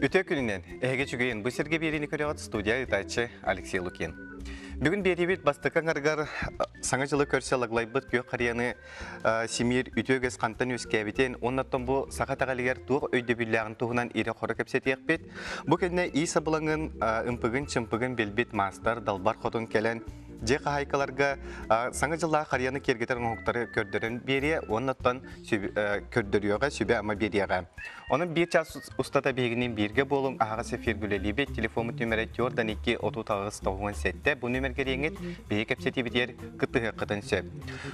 Үтүө күнүнэн, эһиги үчүгэйин бу сиргэ биэриини көрөҕүт студия ыытааччы Алексей Лукин. Бүгүн биэриибит бастакы аҥарыгар Саҥа дьылы көрсө лаглайбыт күөх харыйаны симиир үтүө үгэс хантан үөскээбитин уонна оттон бу саха итэҕэлигэр туох өйдөбүллээҕин туһунан ирэ-хоро кэпсэтиэхпит. Бу кэннэ иис абылаҥын ымпыгын-чымпыгын билбит маастар Далбар Хотун кэлэн дьиэ хаһаайкаларга Саҥа дьыллаах харыйаны киэргэтэр оҥоһуктары көрдөрөн биэриэ уонна оттон көрдөрүөҕэ, сүбэ-ама биэриэҕэ. Онон биир чаас устата биһигинин бииргэ буолуҥ, аһаҕас эфиргэ үлэлиибит. Телефоммут нүмерэ 4 2 38 97. Бу нүмергэ риэҥҥит биһиги кэпсэтиибитигэр кыттыһыаххытын сөп.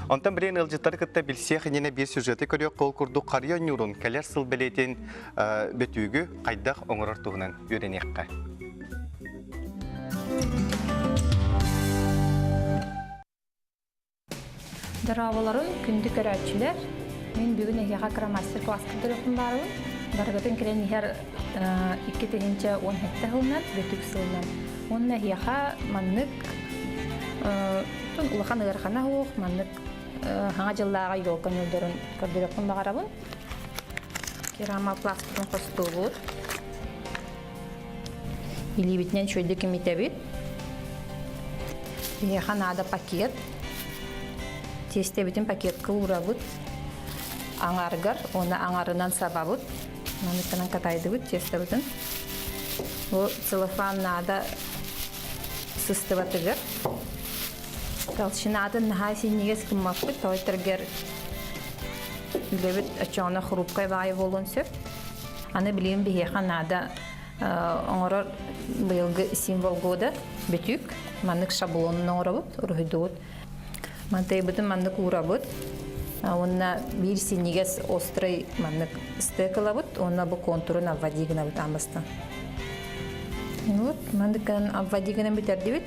Онтон билигин ыалдьыттары кытта билсиэх иннинэ биир сюжеты көрүөх ол курдук харыйа оонньуурун кэлэр сыл бэлиэтин бөтүүгү хайдах оҥорор туһунан үөрэниэххэ. Дорооболорун, күндү көрөөччүлэр! Мин бүгүн эһиэхэ кыра мастер-класс көрдөрүөхпүн баарыбын. Барыгытын кэлэн иһэр 2017 сылынан, бөтүк сылынан. Уонна эһиэхэ маннык улахан ыарахана суох, маннык хаҥа дьыллааҕы елка ньуурдарын көрдөрүөхпүн баҕарабын. Керамопластпытын хостуубут. Илиибитинэн үчүгэйдик имитэбит. Биһиэхэ наада пакет. Тиэстэбитин пакетка уурабыт. Аҥарыгар уонна аҥарынан сабабыт. Манныктанан катайдыбыт тиэстэбитин. Бу целлофан наада сыстыбатыгар. Толщинатын наһаа синньигэс гыммаппыт, тоҕойторгер үлэбит оччоҕуна хрупкай баайы буолуон сөп. Аны билигин биһиэхэ наада оҥорор быйылгы символ года бөтүүк. Маннык шаблонун оҥоробут, уруһуйдуубут. Мантайбытын маннык уурабыт. Уонна биир синньигэс острый маннык стек ылабыт уонна бу контурун обводи гынабыт аан Вот, маннык гынан обводи гынан бүтэрдибит.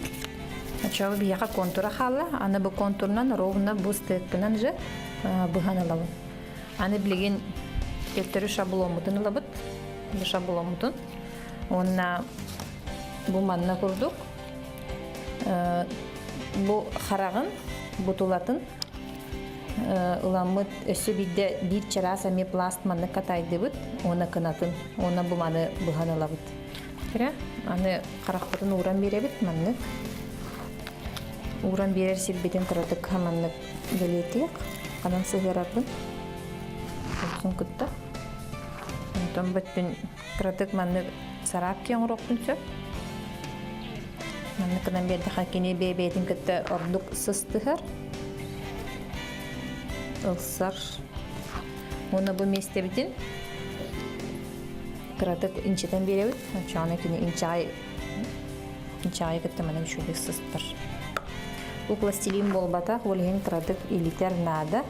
Оччоҕо биһиэхэ контура хаалла. Аны бу контурунан ровно бу стекпынан же быһан ылабын. Аны билигин төттөрү шабломмутун ылабыт. Бу шабломмутун. Уонна бу манна курдук бу хараҕын, бутулатын ыламмыт өссө биирдэ биир чараас эмиэ пласт маннык катайдыбыт уонна кынатын уонна бу маны быһан ылабыт. Кирэ аны харахпытын ууран биэрэбит маннык. Ууран биэрэр сирбитин кыратык маннык бэлиэтиэх. Ханан сыһыарарбын. Тупсун кытта. Онтон бөттүн кыратык маннык сараап оҥоруохпун сөп. Маннык гынан биэрдэххэ кини бэйэ-бэйэтин кытта ордук сыстыһар, ылсар. Уонна бу миэстэбитин кыратык инчэтэн биэрэбит. Оччоҕуна кини инчэҕэй инчэҕэйи кытта манан үчүгэйдик сыстар. Бу пластилин буолбатах, ол иһин кыратык илитэр наада.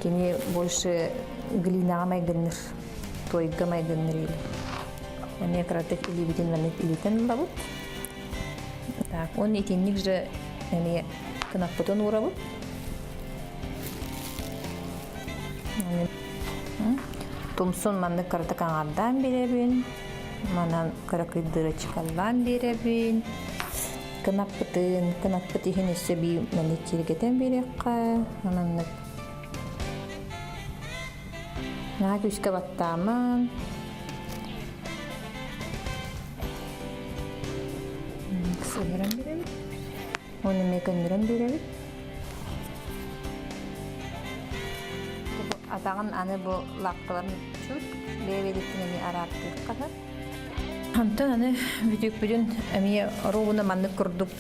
Кини больше глинаҕа майгынныр, туойга майгынныр или. Эмиэ кыратык илиибитин маннык илитэн ылабыт. Так, уонна итинник же эмиэ кынаппытын уурабыт. Тумсун маннык кыратык аҥардаан биэрэбин. Манан кыракый дырочкалаан биэрэбин. Кынаппытын, кынаппыт иһин өссө бии маннык киэргэтэн биэриэххэ. Маннык Наһаа күүскэ баттаамаҥ. Сыһыран биэрэбит. Уонна эмиэ көннөрөн биэрэбит. Атаҕын аны бу лаппаларын чут бэйэ-бэйэтиттэн эмиэ араартыахха сөп. Онтон аны бүтүкпүтүн эмиэ ровно маннык курдук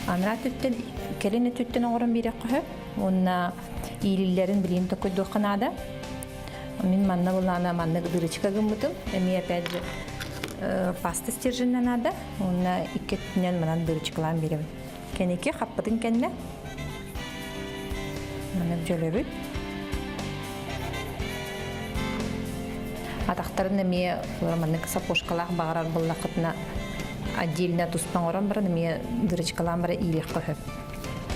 анараа өттүттэн кэлин өттүттэн оҥорон биэриэххэ сөп. Уонна иилиллэрин билигин токуйдуохха наада. Мин манна булаана маннык дырочка гыммытым. Эмиэ опять же паста стерженьна наада. Уонна икки өттүнэн манан дырочкалаан биэрэбин. Кэники хаппытын кэннэ маннык дьөлөбүт. Атахтарын эмиэ маннык сапожкалаах баҕарар буоллаххытына отдельно туспа оҥорон баран эмиэ дырочкалаан баран иилиэххэ сөп.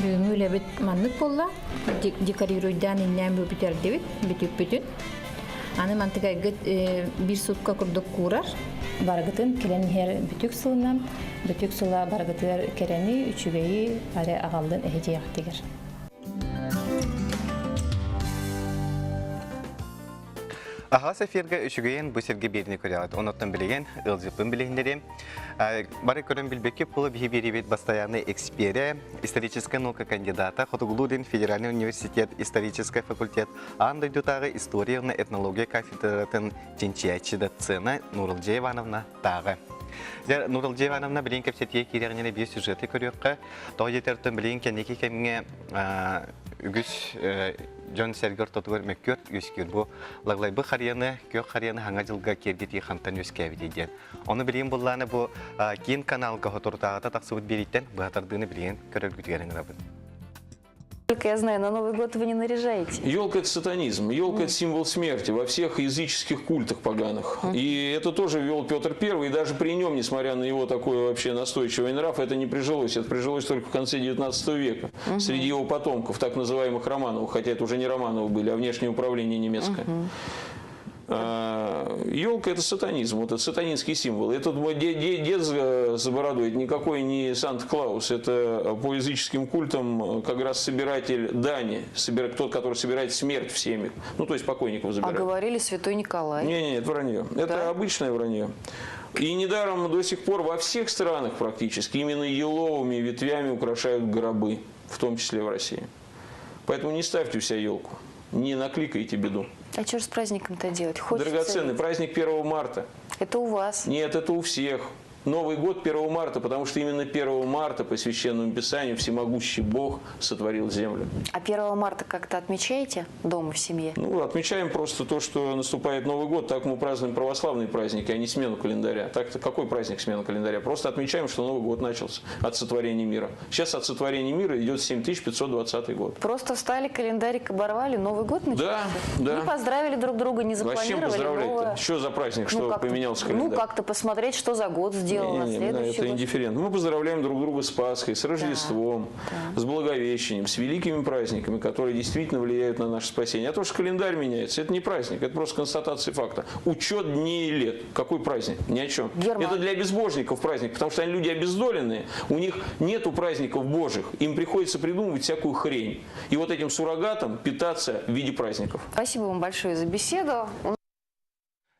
Бүгүҥҥү үлэбит маннык буолла. Декорируйдаан иннээн бүтэрдибит, бүтүппүтүн. Аны мантыкайгыт биир сутка курдук куурар. Барыгытын кэлэн иһэр бүтүк сылынан, бүтүк сыла барыгытыгар кэрэни, үчүгэйи аре аҕаллын эһидиэхтигэр. Аһаас эфиргэ үчүгэйин бу сиргэ биэрини көрөҕүт. Онуттан билигин ыалдьыппын билиһиннэриэм. Бары көрөн билбикки пулу биһи биэрибит бастайаанный эксперэ, историческая наука кандидата, Хотугулуу-Илин федеральный университет историческай факультет аан дойдутааҕы история уонна этнология кафедратын чинчийээччи доцена Нуралдья Ивановна Тааҕы. Дьэ, Нуралдья Ивановна билигин кэпсэтиигэ киирэҕинэ биир сюжеты көрүөххэ. Тоҕо диэтэр билигин кэнники кэмҥэ үгүс дьон-сэргэ ортотугар мөккүөр үөскүүр. Бу лаглайбы харыйаны, күөх харыйаны хаҥа дьылга киэргэтии хантан үөскээбитий диэн. Ону билигин буллааны бу киин каналга соторутааҕыта тахсыбыт биэрииттэн быһатардыыны билигин көрөргүтүгэр ыҥырабын. Только я знаю, на Новый год вы не наряжаете. Елка – это сатанизм. Елка – это символ смерти во всех языческих культах поганых. И это тоже ввел Петр I, и даже при нем, несмотря на его такой вообще настойчивый нрав, это не прижилось. Это прижилось только в конце 19 века среди его потомков, так называемых Романовых, хотя это уже не Романовы были, а внешнее управление немецкое. Елка – это сатанизм, вот это сатанинский символ. Этот мой дед, дед за бородой, это никакой не Санта-Клаус, это по языческим культам как раз собиратель дани, собира, тот, который собирает смерть в семьях, ну то есть покойников забирает. А говорили святой Николай. Не-не, это вранье, это да? обычное вранье. И недаром до сих пор во всех странах практически именно еловыми ветвями украшают гробы, в том числе в России. Поэтому не ставьте у себя елку, не накликайте беду. А что же с праздником-то делать? Хочется Драгоценный праздник 1 марта. Это у вас? Нет, это у всех. Новый год 1 марта, потому что именно 1 марта по Священному Писанию всемогущий Бог сотворил землю. А 1 марта как-то отмечаете дома в семье? Ну, отмечаем просто то, что наступает Новый год. Так мы празднуем православные праздники, а не смену календаря. Так-то какой праздник смена календаря? Просто отмечаем, что Новый год начался от сотворения мира. Сейчас от сотворения мира идет 7520 год. Просто встали, календарик оборвали, Новый год начался? Да, да. Не поздравили друг друга, не запланировали. А с чем поздравлять-то? Новое... Что за праздник, что ну, поменялся календарь? Ну, как-то посмотреть, что за год сделал. Не, не, не, это индифферент. Мы поздравляем друг друга с Пасхой, с Рождеством, да, да. с Благовещением, с великими праздниками, которые действительно влияют на наше спасение. А то, что календарь меняется, это не праздник, это просто констатация факта. Учет дней и лет. Какой праздник? Ни о чем. Герман. Это для безбожников праздник, потому что они люди обездоленные, у них нету праздников божьих, им приходится придумывать всякую хрень. И вот этим суррогатом питаться в виде праздников. Спасибо вам большое за беседу.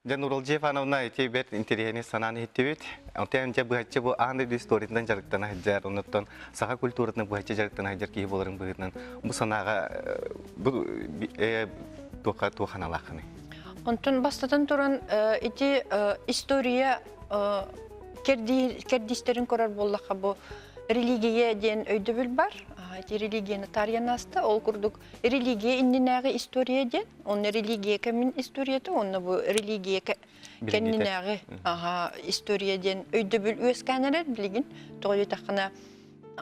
Дьэ, Нуралдья Ивановна ити бэрт интэриэһинэй санааны иһиттибит. Онтон дьэ быһаччы бу аан дойду историятынан дьарыктана сылдьар, оннуттан саха культуратын быһаччы дьарыктана сылдьар киһи буоларын быһыытынан бу санааҕа бу туохха туоханалааххыный? Онтон бастатан туран ити история кэрдиистерин көрөр буоллахха бу религия диэн өйдөбүл бар. Ити религияны таарыйан ааста. Ол курдук религия иннинээҕи история диэн Онно религия кэмин историята, онно бу религия кэннинээҕи аха история диэн өйдөбүл үөскээн эрэр билигин. Тоҕо диэтэххинэ,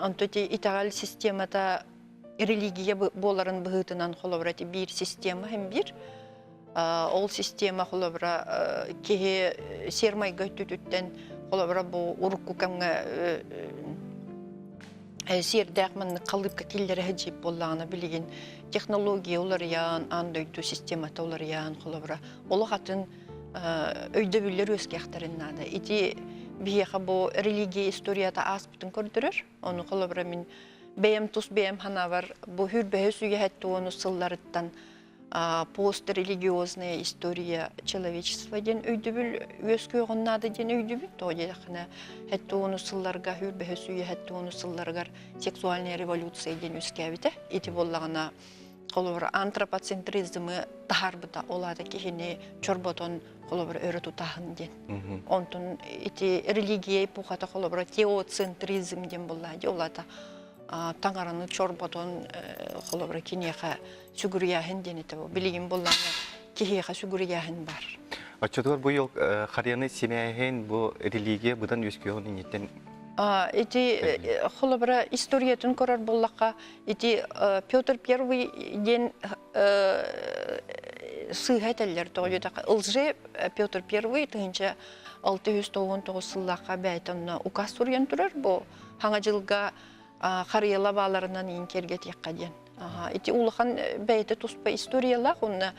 онто ити итэҕэл системата религия буоларын быһыытынан холобура ити биир система һин биир. Ол система холобура киһи сиэр-майгы өттүтүттэн холобура бу урукку кэмҥэ сиэрдээх маннык халыыпка киллэрэ сылдьыбыт буоллаҕына билигин технология уларыйан, аан дойду системата уларыйан, холобура, олох атын өйдөбүллэр үөскиэхтэрин наада. Ити биһиэхэ бу религия историята ааспытын көрдөрөр. Ону холобура мин бэйэм тус бэйэм санаабар бу хүрбэһис үйэһэт уону сылларыттан пострелигиозная история человечества диэн өйдөбүл үөскүөҕүн наада диэн өйдөбүл. Тоҕо диэтэххинэ, сэттэ уонус сылларга, сүүрбэһис үйэ сэттэ уонус сылларыгар сексуальная революция диэн үөскээбитэ. Ити буоллаҕына, холобура, антропоцентризмы таһаарбыта. Ол аата киһини чорботон холобура өрө тутааһын диэн. Онтон ити религия эпохата холобура теоцентризм диэн буоллаҕа дии. Ол аата таҥараны чорботон холобура киниэхэ сүгүрүйээһин диэн этэ бу. Билигин буоллаҕына киһиэхэ сүгүрүйээһин бар. Оччотугар бу йыл харыйаны симээһин бу религия быдан үөскүөҕүн инниттэн Ити холобура историятын көрөр буоллахха ити Петр Первый диэн сыыһа этэллэр тоҕо диэтэххэ лже Петр Первый 1699 сыллаахха бэйэтэ онно указ суруйан турар бу хаҥа дьылга харыйала бааларынан иин киэргэтиэххэ диэн. Ити улахан бэйэтэ туспа историялаах уонна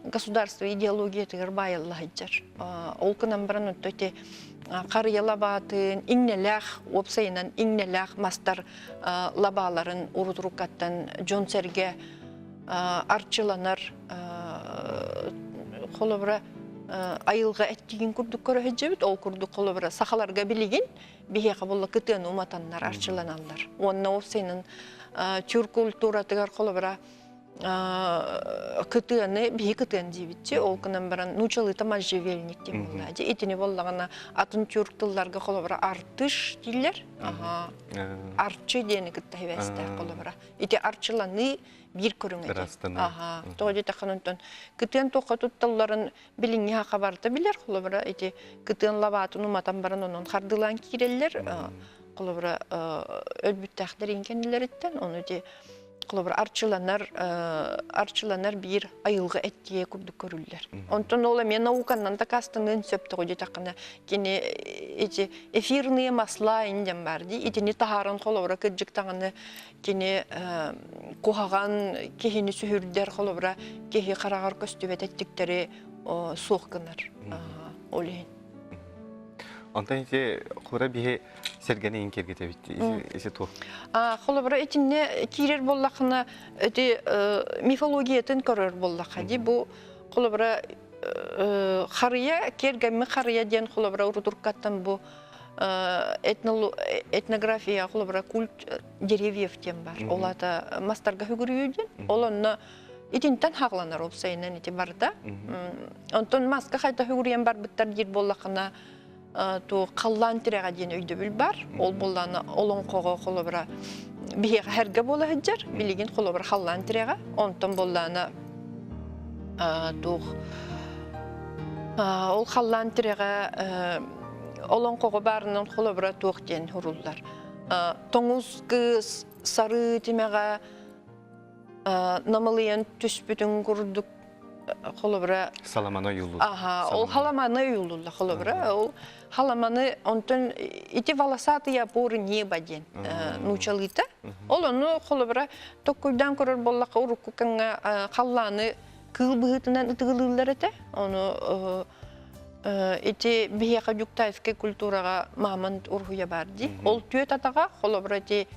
государство идеологиятыгар баайылла сылдьар. Ол гынан баран онто ити харыйа лабаатын, иҥнэлээх, уопсайынан иҥнэлээх мастар лабааларын урут-уруккаттан дьон-сэргэ арчыланар. Холобура, айылҕа эттигин курдук көрө сылдьабыт. Ол курдук холобура сахаларга билигин биһиэхэ буолла кытыаны уматаннар арчыланаллар. Уонна ол сенин тюр культуратыгар холобура кытыаны биһи кытыан диибитчи ол гынан баран нуучалыыта можжевельник диэн буолла дьи итини буоллаҕына атын тюрк тылларга холобура артыш дииллэр аха арчы диэни кытта хибээстээх холобура ити арчыланыы биир көрүҥэ аха тоҕо диэтэххин онтон кытыан туохха тутталларын билиҥҥи хаха барыта билэр холобура ити кытыан лабаатын уматан баран онон хардыылаан киирэллэр холобура өлбүттээхтэр кэннилэриттэн ону ити холобур арчыланар арчыланар биир айылҕа эттиэ курдук көрүллэр. Онтон ол эмиэ науканнан дакаастаныан сөп тоҕо диэтэххинэ кини эти эфирные масла диэн баар дии итини таһааран холобура кырдьык даҕаны кини куһаҕан киһини сүһүрдэр холобура киһи хараҕар көстүбэт эттиктэри суох гынар ол иһин. Онтон ити хура биһи сэргэни иин киэргэтэбит ити туох? Холобура итинне киирэр буоллахына ити мифологиятын көрөр буоллаха ди бу холобура харыйа киэргэмми харыйа диэн холобура урутуркаттан бу этнография холобура культ деревьев диэн бар. Ол ата мастарга хүгүрүйүү диэн. Ол онно итинтэн хаҕланар уопсайынан ити барда. Онтон маска хайда хүгүрүйэн барбыттар диир буоллахына ту халлаан тирэҕэ диэн өйдөбүл бар. Ол буоллаана олоҥхоҕо холобура биһиэхэ хэргэ буола сылдьар. Билигин холобура халлаан тирэҕэ. Онтон буоллаана туох ол халлаан тирэҕэ олоҥхоҕо баарынан холобура туох диэн суруллар. Тоҥус кыыс сарыы тимэҕэ намылыйан түспүтүн курдук холобура Саламаны ойуулуур. Аха, ол халаманы ойуулулла холобура. Ол халаманы онтон ити волосатые опоры неба диэн нуучалыыта. Ол ону холобура токкуйдаан көрөр буоллахха урукку кэмҥэ халлааны кыыл быһыытынан ытыгылыыллар этэ. Ону ити биһиэхэ дюктаевскай культураҕа мамонт уруһуйа баар дии. Ол түөт атаҕа холобура ити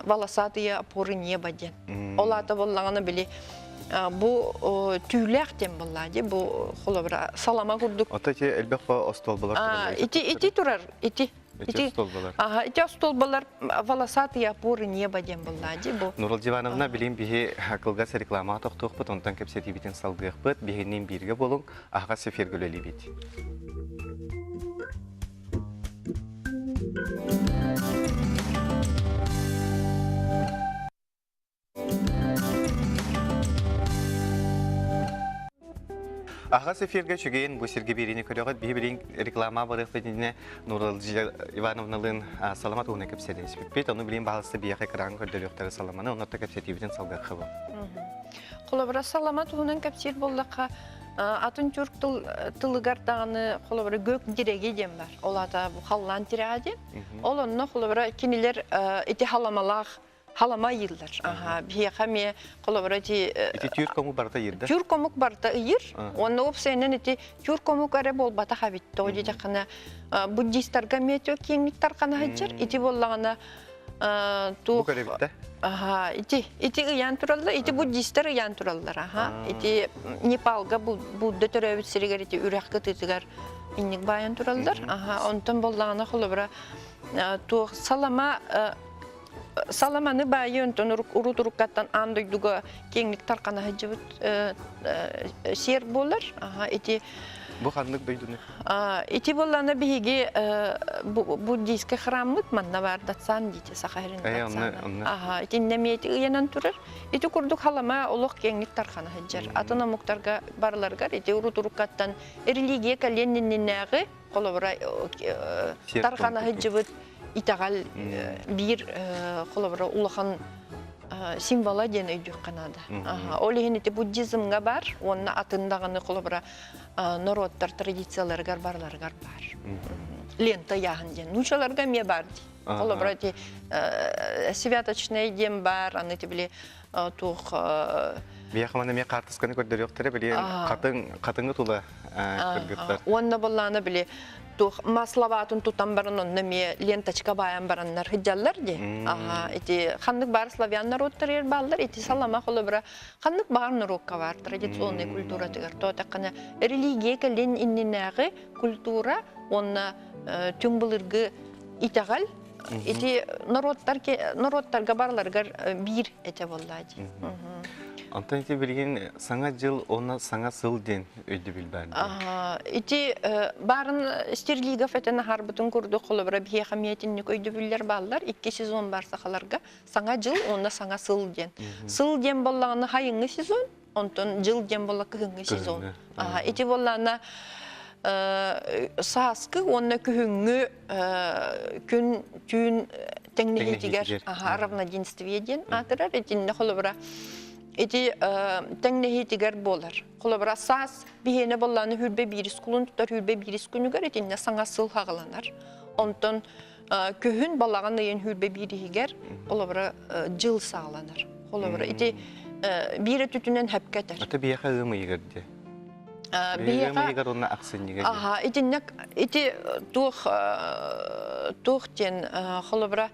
волосатые опоры неба диэн. Ол аата буоллаҕына били бу түүлээх диэн буоллаа дии бу холобура салама курдук. Ото ити элбэх остуолбалар Ити ити турар ити Ити остуолбалар. Аха, ити остуолбалар волосатые опоры неба диэн буоллаа дии бу. Нурал Дивановна, билин биһи кылгас рекламаҕа тохтуохпут, онтон кэпсэтиибитин салгыахпыт. Биһинниин бииргэ буолуҥ, аһаҕас эфиргэ үлэлиибит. Аҕас эфиргэ үчүгэйин бу сиргэ биэриини көрөҕүт. Биһи билин реклама барыахпыт иннинэ Нуралжия Ивановналыын салама туһунан кэпсэтиспиппит. Ону билин баһалыста биһиэхэ экран көрдөрүөхтэрэ саламаны, онно кэпсэтиибитин салгыахха бу. Холобура салама туһунан кэпсиир буоллахха, атын тюрк тылыгар даҕаны холобура гөк дирэги диэн бар. Ол аата бу халлаан тирэҕэ диэн. Ол онно холобура кинилэр ити халамалаах халама ыйыыллар. Аха, биһиэхэ эмиэ холобура ити Ити түүр комук барыта ыйырда. Түүр комук барыта ыйыр. Уонна уопсайынан ити түүр комук эрэ буолбатах эбит. Тоҕо диэтэххинэ буддистарга эмиэ киэҥник тарҕана сылдьар. Ити буоллаҕына туох Бу көрөбүттэ. Аха, ити ити ыйаан тураллар, ити буддистар ыйаан тураллар, аха. Ити Непалга Будда төрөөбүт сиригэр ити үрэх кытыытыгар инник баайан тураллар. Аха, онтон буоллаҕына холобура туох салама Саламаны баайы онтон урут уруккаттан аан дойдуга киэҥник тарҕана сылдьыбыт сиэр буолар. Ити Бу ханнык дойдуну? Ити буоллаана биһиги буддийскай храммыт манна баар Датсан диити Саха сирин Датсана. Аха, итиннэ эмиэ ыйанан турар. Ити курдук халама олох киэҥник тарҕана сылдьар. Атын омуктарга барыларыгар ити урут уруккаттан религия кэлиэн иннинээҕи холобура тарҕана сылдьыбыт итэҕэл биир холобура улахан символа диэн өйдүөххэ наада. Ол иһин ити буддизмҥа бар уонна атын даҕаны холобура норуоттар традицияларыгар барыларыгар баар. Лента ыйааһын диэн. Нуучаларга эмиэ баар дии. Холобура ити святочный диэн бар, аны ити били туох Биһиэхэ маны эмиэ хаартысканы көрдөрүөхтэрэ били хатыҥ хатыҥы тула кыргыттар. Уонна боллаана били. Туох масловатын тутан баран онно эмиэ ленточка баайан бараннар сылдьаллар дии. Аха, ити ханнык баар славян народтар бааллар, ити салама холобура ханнык баар норуокка баар традиционный культуратыгар тоотаххына религия кэлин иннинээҕи культура уонна түҥ былыргы итэҕэл ити норуоттар норуоттарга барыларыгар биир этэ буоллаа дии. Онтон ити билигин саҥа дьыл уонна саҥа сыл диэн өйдөбүл баар дии. Ити баарын Стерлигов этэн аһарбытын курдук холобура биһиэхэ эмиэ өйдөбүллэр бааллар. Икки сезон бар сахаларга. Саҥа дьыл уонна саҥа сыл диэн. Сыл диэн буоллаҕына хайыҥҥы сезон, онтон дьыл диэн буолла кыһыҥҥы сезон. Ити буоллаҕына сааскы уонна күһүҥҥү күн түүн тэҥнэһиитигэр равноденствие диэн аатырар. Итиннэ холобура ити тэҥнэһиитигэр буолар. Холобура саас биһиэнэ буоллаҕына хүрбэ биирис кулун тутар хүрбэ биирис күнүгэр итиннэ саҥа сыл хаҕыланар. Онтон күһүн балаҕан ыйын хүрбэ биириһигэр холобура дьыл саҕаланар. Холобура ити биир өттүтүнэн хэпкэ этэр. Ата биһиэхэ ыам ыйыгар дии. Биһиэхэ ыам ыйыгар уонна ахсынньыга дии. Аха, итиннэ ити туох туох диэн холобура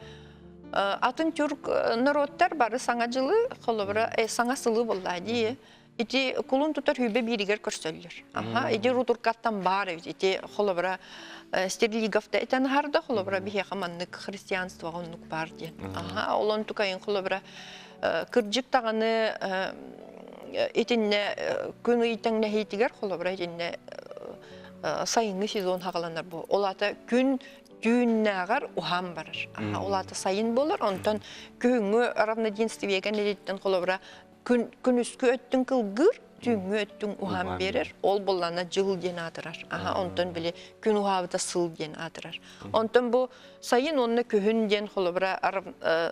атын тюрк норуоттар бары саҥа дьылы холобура саҥа сылы буоллаа дии. Ити кулун тутар хүбэ бииригэр көрсөллөр. Аха, ити рутуркаттан баар эбит. Ити холобура Стерлиговта этэн аһарда, холобура биһиэхэ маннык христианствоҕа оннук баар диэн. Аха, ол онтукайын холобура кырдьык даҕаны итиннэ күн ый тэҥнэһиитигэр холобура итиннэ сайыҥҥы сезон хаҕаланар бу. Ол аата күн түүннээҕэр уһаан барар. Аха, ол аата сайын буолар, онтон күһүҥҥү равноденствиегэ нэдиттэн холобура күн күнүскү өттүн кылгыыр, түүҥҥү өттүн уһаан биэрэр. Ол буллана дьыл диэн аатырар. Аха, онтон били күн уһаабыта сыл диэн аатырар. Онтон бу сайын уонна күһүн диэн холобура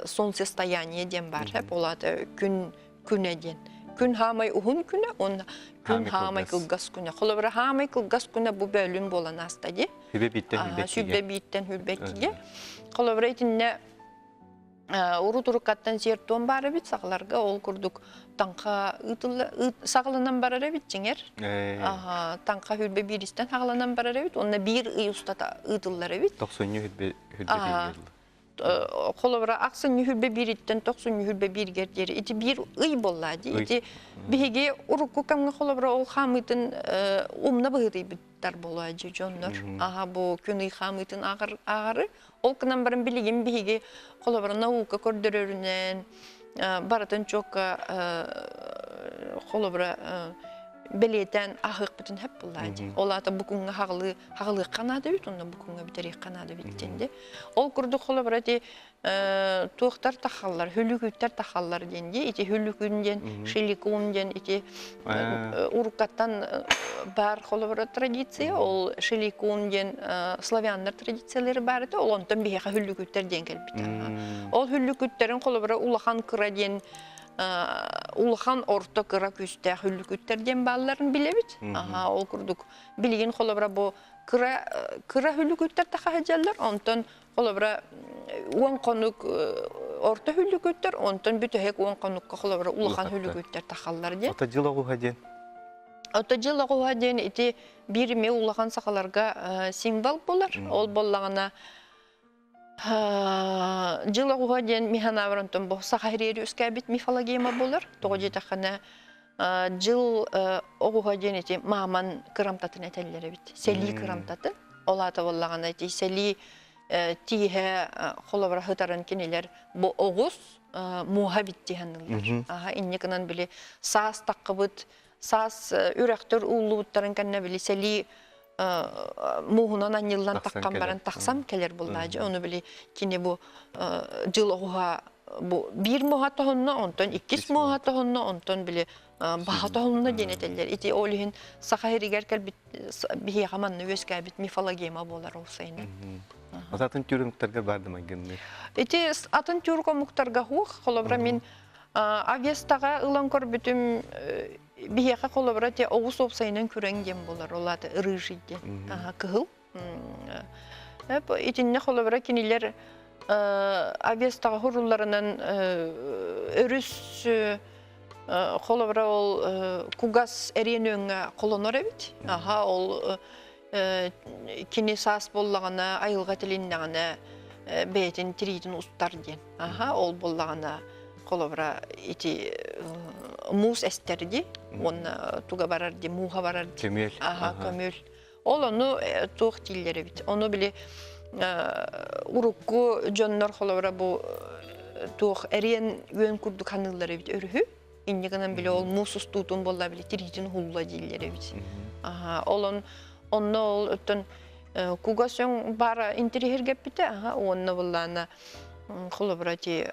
солнцестояние диэн баар. Ол аата күн күнэ диэн. Күн хаамай уһун күнэ уонна күн хаамай кылгас күнэ. Холобура хаамай кылгас күнэ бу бөлүн буолан ааста дии. Сүбэ бииттэн хүрбэккигэ. Сүбэ бииттэн хүрбэккигэ. Холобура итиннэ Урут уруккаттан сиэр-туом баар эбит сахаларга ол курдук таҥха ыытылла саҕаланан барар эбит дьиҥэр. Таҥха хүрбэ бииристэн саҕаланан барар эбит уонна биир ый устата ыытыллар эбит. Тохсунньу хүрбэ хүрбэ Холобура ахсынньы хүрбэ биириттэн тохсунньу хүрбэ бииргэр диэри ити биир ый буоллаа дии. Ити биһиги урукку кэмҥэ холобура ол хаамыытын умна быһыытыйбыт тар буолаадьы дьоннор. Аха бу күн ый хаамыытын ааҕары. Ол гынан баран билигин биһиги холобура наука көрдөрөрүнэн барытын чуокка холобура бэлиэтээн аһыахпытын сөп буоллаадьы. Ол аата бу күҥҥэ хаҕылыы хаҕылыахха наада эбит, онно бу күҥҥэ бүтэриэххэ наада эбит диэн дии. Ол курдук холобура ити туохтар тахаллар, хүлүкүттэр тахаллар диэн дии. Ити хүлүкүн диэн, шиликун диэн ити уруккаттан баар холобура традиция. Ол шиликун диэн славяннар традициялары баар этэ. Ол онтон биһиэхэ хүлүкүттэр диэн кэлбитэ. Ол хүлүкүттэрин холобура улахан кыра диэн улахан орто кыра күүстээх хүлүкүттэр диэн баалларын билэбит. Аха, ол курдук билигин холобура бу кыра кыра хүлүкүттэр тахаһыдьаллар, онтон Холобура, уон хонук орто хүллүкүттэр, онтон бүтэһик уон хонукка холобура улахан хүллүкүттэр тахаллар диэн. Ото дьыл оҕуһа диэн? Ото дьыл оҕуһа диэн ити биир эмиэ улахан сахаларга символ буолар. Ол буоллаҕына дьыл оҕуһа диэн миханавр онтон бу саха ириэри үскээбит мифологема буолар. Тоҕо диэтэххинэ дьыл оҕуһа диэн ити мааман кырамтатын этэллэр эбит. Сэлии кырамтатын. Ол аата буоллаҕына ити сэлии тииһэ холобура сытарын кинилэр бу оҕус муоһа эбит дии саныыллар. Аха инньэ гынан били саас таххыбыт саас үрэхтэр ууллубуттарын кэннэ били сэлии мууһунан анньыллан таххан баран тахсан кэлэр буллаадьы. Ону били кини бу дьыл оҕуһа бу биир муоһа тоһунна, онтон иккис муоһа тоһунна, онтон били баһа тоһунна диэн этэллэр. Ити ол иһин саха сиригэр кэлбит биһиэхэ манна үөскээбит мифологема буолар ол сайынан. Атын түүр омуктарга бар да майгынныы? Ити атын түүр омуктарга хуох, холобура мин Авестаҕа ылан көрбүтүм биһиэхэ холобура те оҕус уопсайынан күрэҥ диэн буолар, ол аата рыжий диэн, кыһыл. Итиннэ холобура кинилэр Авестаҕа хурулларынан өрүс холобура ол кугас эриэн өҥҥө холонор эбит. Аха ол. Кини саас буоллаҕына, айылҕа тилиннэҕинэ бэйэтин тириитин устар диэн. Аха, ол буоллаҕына, холобура, ити муус эстэр дии, уонна туга барар дии, мууһа барар дии. Көмүөл. Аха, көмүөл. Ол ону туох дииллэр эбит. Ону били урукку дьоннор холобура бу туох эриэн үөн курдук ханыыллар эбит өрүһү. Инньэ гынан били ол муус устуутун буолла били тириитин уһулла дииллэр эбит. Аха, ол он онно ол оттон кугас өҥ баара интириһиргэппитэ, аха, уонна буллаана холобура ти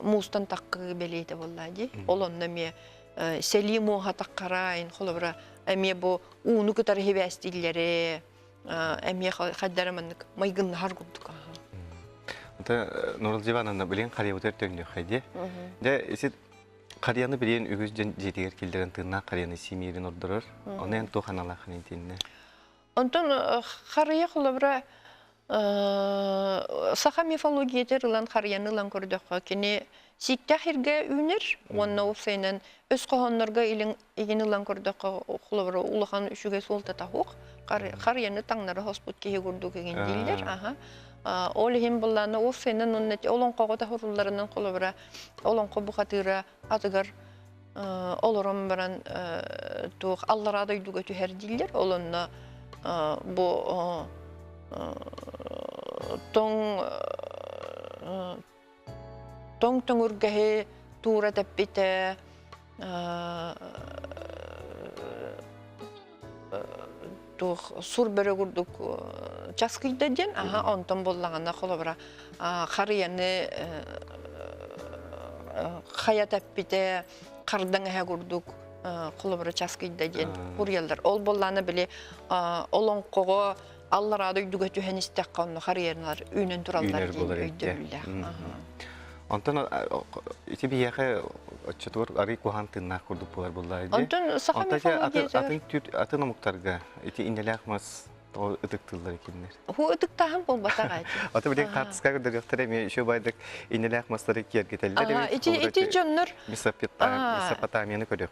муустан таккыы бэлиэтэ буолла дии. Ол онно эмиэ сэлии муоһа таккараайын холобура эмиэ бу ууну кытары хибээстииллэри эмиэ хайдара маннык майгыннаһар курдук. Ата Нурал Ивановна билин харыйабытыгар төннүөххэ дии. Дьэ исит харыйаны билин үгүс дьон дьиэтигэр киллэрэн тыыннаах харыйаны симиирин ордорор. Ону эн туох аналаахын итиннэ? Онтон харыйа холобура саха мифологиятыгар ылан харыйаны ылан көрдөххө кини сииктээх иргэ үүнэр уонна уопсайынан өс хоһооннорго игин ылан көрдөххө холобура улахан үчүгэй суолтата суох харыйаны таҥнары хоспут киһи курдук игин дииллэр аха ол иһин буллаана уопсайынан уонна олоҥхоҕо таһырылларынан холобура олоҥхо бухатыыра атыгар олорон баран туох аллараа дойдуга түһэр дииллэр ол онно бу тоҥ тоҥ төҥүргэһи туура тэппитэ туох сур бөрө курдук часкыйда диэн аха онтон буоллаҕына холобура харыйаны хайа тэппитэ хардаҥ эһэ курдук холобура часкыйда диэн уруйаллар ол буоллаҕына били олоҥхоҕо аллараа дойдуга түһэн истэххэ онно харыйаналар үүнэн тураллар диэн өйдөбүллээх. Онтон ити биһиэхэ оччотугар арый куһаан тыыннаах курдук буолар буоллаа дии. Онтон саха мифологията атын атын омуктарга ити иннэлээх мас тоҕо ытыктыыллар кинилэр. Ху ытыктааһын буолбатах ати. Ата билигин хаартыска көрдөрүөхтэрэ эмиэ еще байдык иннэлээх мастары киэргэтэллэр. Ити ити дьоннор Месопотамияны көрүөх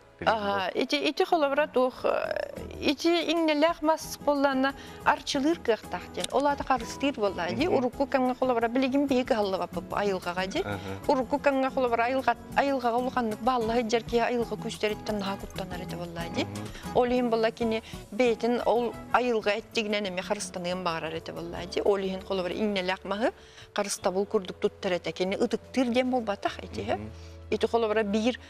Ити ити холобура туох ити иҥнэлээх мас буоллаана арчылыыр кыахтаах диэн. Ол аата харыстыыр буоллаа дии. Урукку кэмҥэ холобура билигин биһи кыһаллыбаппыт айылҕаҕа дии. Урукку кэмҥэ холобура айылҕа айылҕаҕа улаханнык баалла сылдьар киһи айылҕа күүстэриттэн наһаа куттанар этэ буоллаа дии. Ол иһин буолла кини бэйэтин ол айылҕа эттигинэн эмиэ харыстаныан баҕарар этэ буоллаа дии. Ол иһин холобура иҥнэлээх маһы харыстабыл курдук туттар этэ. Кини ытыктыыр диэн буолбатах ити. Ити холобура биир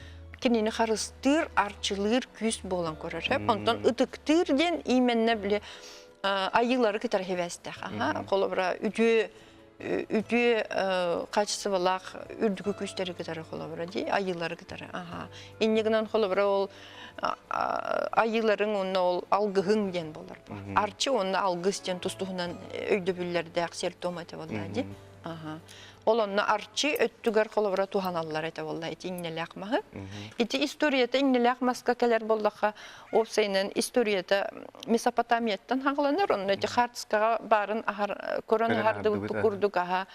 кинини харыстыыр, арчылыыр күүс буолан көрөр. Онтон ытыктыыр диэн именно били айыылары кытары хибэстээх. Аха, холобура үтүө үтүө качестволаах үрдүкү күүстэри кытары холобура дии, айыылары кытары. Аха. Инньэ гынан холобура ол айыыларыҥ уонна ол алгыһыҥ диэн буолар. Арчы уонна алгыс диэн тус-туһунан өйдөбүллэрдээх сиэр-туом этэ буоллаа дии. Ол онно арчы өттүгэр холобура туһаналлар этэ буолла ити иҥнэлээх маһы. Ити историята иҥнэлээх маска кэлэр буоллахха, уопсайынан историята Месопотамияттан хаҕыланар, онно ити хаартыскаҕа баарын аһар көрөн аһардыбыт курдук аһа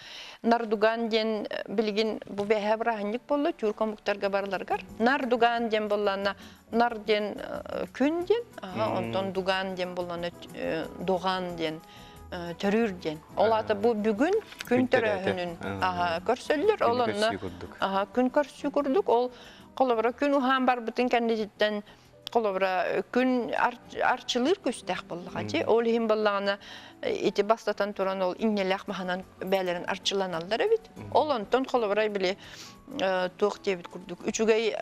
Нардуган диэн билигин бу бэһэ бырааһынньык буолла тюрк омуктарга барыларыгар. Нардуган диэн буоллаана нар диэн күн диэн, онтон дуган диэн буоллаана дуган диэн төрүүр диэн. Ол аата бу бүгүн күн төрөөһүнүн көрсөллөр. Ол онно күн көрсүү курдук. Ол холобура күн уһаан барбытын кэннититтэн холобура күн арчылыыр күстээх буоллаҕа дии. Ол иһин буоллаҕына ити бастатан туран ол иҥнэлээх маһынан бээлэрин арчыланаллар эбит. Ол онтон холобура били туох диэбит курдук үчүгэй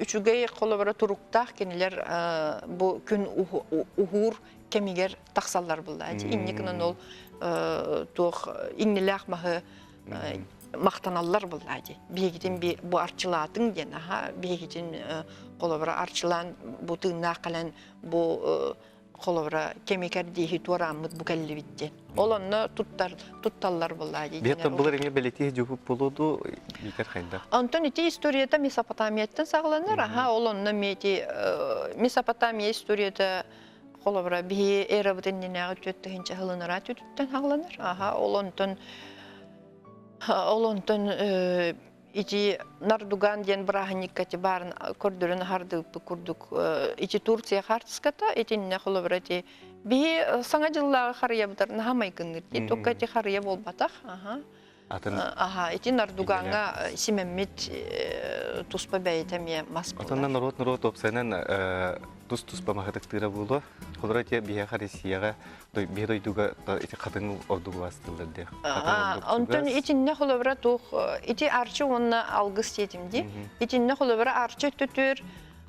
үчүгэй холобура туруктаах кинилэр бу күн уһуур кэмигэр тахсаллар буоллаа дии. Инньэ гынан ол туох иҥнэлээх маһы махтаналлар буоллаа дии. Биһигитин бу арчылаатыҥ диэн, аха, биһигитин холобура арчылаан бу тыыннаах кэлэн бу холобура кэми кэрдииһи туорааммыт бу кэллибит диэн. Ол онно туттар тутталлар буоллаа дии. Биир былыр эмиэ бэлэтиэ дьуһуп буолуо биитэр хайдах? Онтон ити историята Месопотамияттан саҕаланар. Аха, ол онно эмиэ ити Месопотамия историята холобура биһи эрабыт иннинээҕи 4 тыһыынча сылынараа түтүттэн хаҕланар. Аха, ол онтон ол онтон Ити Нардуган диэн бырааһынньыкка ити баарын көрдөрөн аһардыыппыт курдук ити Турция хаартыската итиннэ холобура ити биһи саҥа дьыллааҕы харыйабытар наһаа майгынныыр дии только ити харыйа буолбатах аха Атын аха ити Нардугаҥҥа симэммит туспа бэйэтэ эмиэ мас буолар. Отонно норуот норуот уопсайынан тус-туспа маһытыктыыра буолуо. Холобура ити биһиэхэ Россияҕа биһи дойдуга ити хатыҥ ордук убаастыыллар диэх. Онтон итиннэ холобура туох ити арчы уонна алгыс диэтим дии. Итиннэ холобура арчы өттүтүөр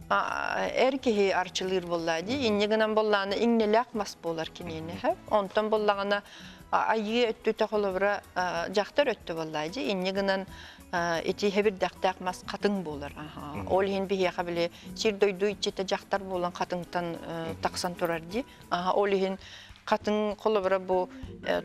эр киһи арчылыыр буоллаа дии. Инньэ гынан буоллаҕына иҥнэлээх мас буолар киниэнэ. Онтон буоллаҕына айыы өттүтэ холобура дьахтар өттө буоллаа дии. Инньэ гынан ити хэбирдэхтээх мас хатыҥ буолар. Ол иһин биһиэхэ били сир дойду иччитэ дьахтар буолан хатыҥтан тахсан турар дии. Ол иһин хатыҥ холобура бу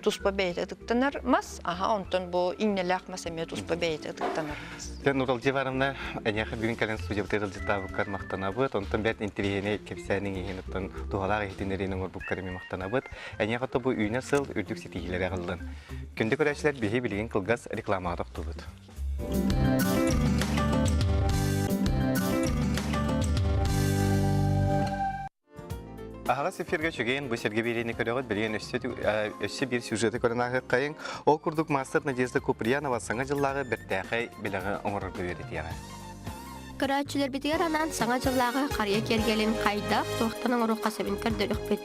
туспа бэйэтэ ытыктанар мас, аха онтон бу иҥнэлээх мас эмиэ туспа бэйэтэ ытыктанар мас. Дьэ, Нуралдьы Ивановна, эйиэхэ бүгүн кэлэн студиябытыгар ыалдьыттаабыккар махтанабыт. Онтон бэрт интэриэһинэй кэпсээниҥ иһин оттон туһалаах иһитиннэриини оҥорбуккар эмиэ махтанабыт. Эйиэхэ ото бу үүнэр сыл үрдүк ситиһиилэри аҕаллын. Күндү көрөөччүлэр, биһи билигин кылгас рекламаҕа тохтуубут. Аһаҕас эфиргэ үчүгэйин бу сэргэ биэриини көрөҕүт билигин өссө өссө биир сюжеты көрөн ааһыаххайыҥ. Ол курдук маастар Надежда Куприянова саҥа дьыллааҕы бэртээхэй бэлэҕи оҥорорго үөрэтиэҕэ. Көрөөччүлэрбитигэр анаан Саҥа дьыллааҕы харыйа киэргэлин хайдах, туохтан оҥоруохха сөбүн көрдөрүөхпүт.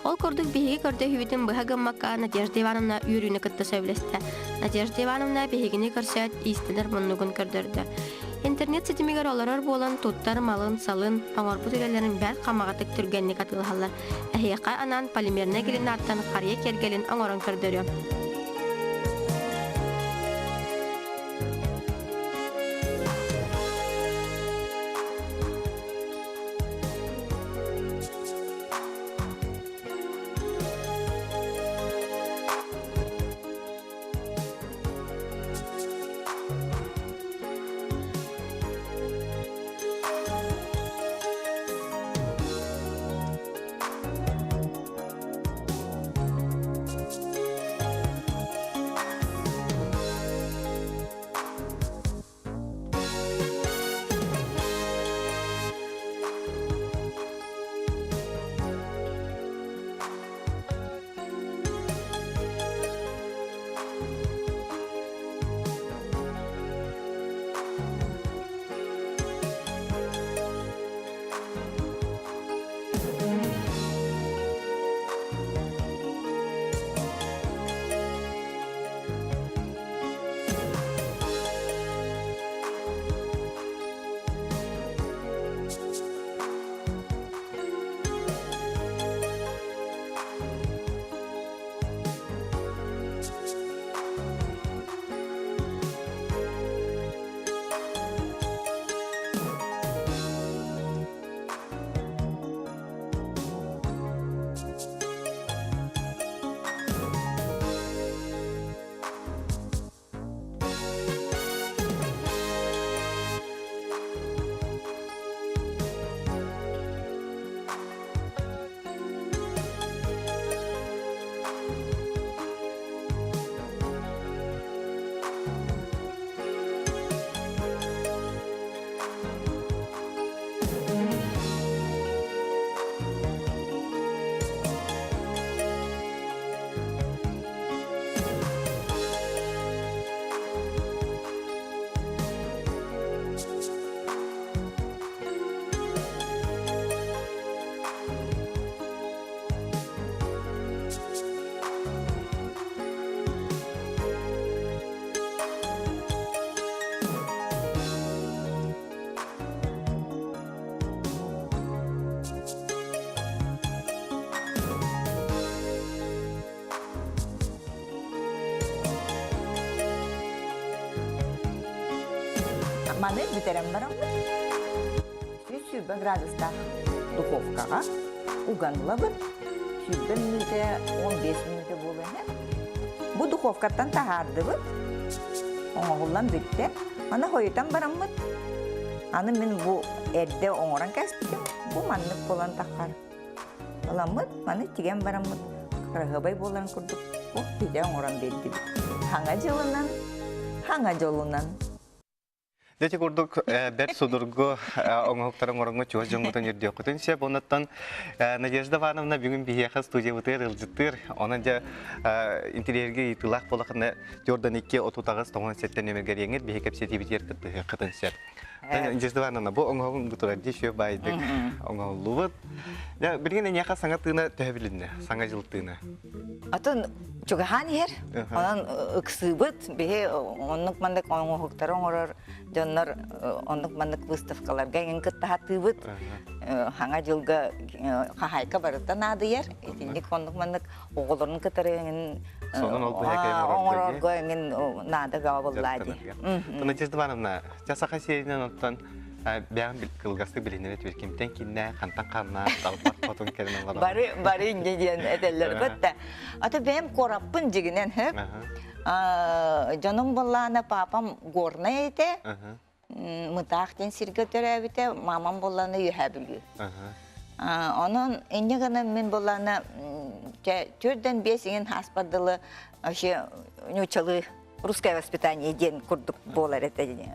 Ол курдук биһиги көрдөһүүбүтүн быһа гыммакка Надежда Ивановна үөрүүнү кытта сөбүлэстэ. Надежда Ивановна биһигини көрсөөт иистэнэр муннугун көрдөрдө. Интернет ситимигэр олорор буолан туттар малын-салын, оҥорбут үлэлэрин бэрт хамаҕатык түргэнник атыылаһаллар. Эһиэхэ анаан полимернай глинаттан харыйа киэргэлин оҥорон көрдөрүөм. Маны бүтэрэн бараммыт 120 градустаах духовкаҕа уган ылабыт. 20 мүнүүтэ, 15 мүнүүтэ буолуо иһэ. Бу духовкаттан таһаардыбыт. Оҥоһуллан бүттэ. Аны хойутан бараммыт. Аны мин бу эрдэ оҥорон кэспитим. Бу маннык буолан таххар. Ыламмыт, маны тигэн бараммыт кыраһыабай буоларын курдук бу питэ оҥорон биэрдибит. Хаҥа дьылынан, хаҥа дьолунан. Дьэ курдук бэрт судургу оҥоһуктар оҥороҥҥо чугас дьоҥҥутун үрдүөххүтүн сөп. Онуттан Надежда Ивановна бүгүн биһиэхэ студиябытыгар ыалдьыттыыр. Онон дьэ интэриэһиргэ ыйытыылаах буолахына 42 38 97 нөміргэр биһи кэпсэтиибитигэр кыттыһыаххытын сөп. Надежда Ивановна, бу оҥоһугун бутурар дии шүө баайдык оҥоһуллубут. Дьэ, билигин эйиэхэ саҥа тыына төһө билиннэ? Саҥа дьыл тыына. Атын чугаһаан иһэр, онон ыксыыбыт, биһи оннук маннык оҥоһуктары оҥорор дьоннор оннук маннык выставкаларга эҥин кыттаһатыыбыт. Хаҥа дьылга хаһаайка барыта наадыйар. Итинник оннук маннык оҕолорун кытары эҥин оҥорорго эҥин наада бөҕө буоллаа дии. Надежда Ивановна, Ча саха сиэринэн оттон бэйэҕин кылгастык билиннэрэ түбэл кимтэн киннэ, хантан ханна, далбар хотун кэлэн олорор. Бары бары инде диэн этэллэр бытта. Ата бэйэм куораппын дьигинэн хөп. Дьонум боллаана папам горнай этэ. Мытаах диэн сиргэ төрөөбүтэ, мамам боллаана Үөһээ Бүлүү. Онон инньэ гынан мин боллаана 4-5 иҥин хааспар дылы вообще ньуучалыы русское воспитание диэн курдук буолар этэ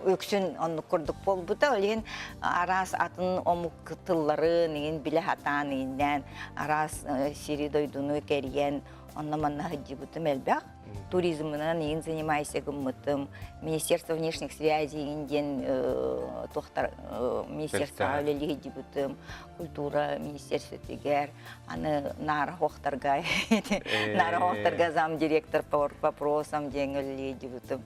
үксүн оннук курдук буолбута ол иһин араас атын омук тылларын иҥин билэ сатаан иҥиннээн араас сири дойдуну кэрийэн онно манна сылдьыбытым элбэх туризмынан иҥин занимайся гыммытым министерство внешних связей иҥин диэн туохтар министерствоҕа үлэлии сылдьыбытым культура министерствотыгар аны наара хуохтарга наара хуохтарга замдиректор по вопросам диэн үлэлиэдьибитим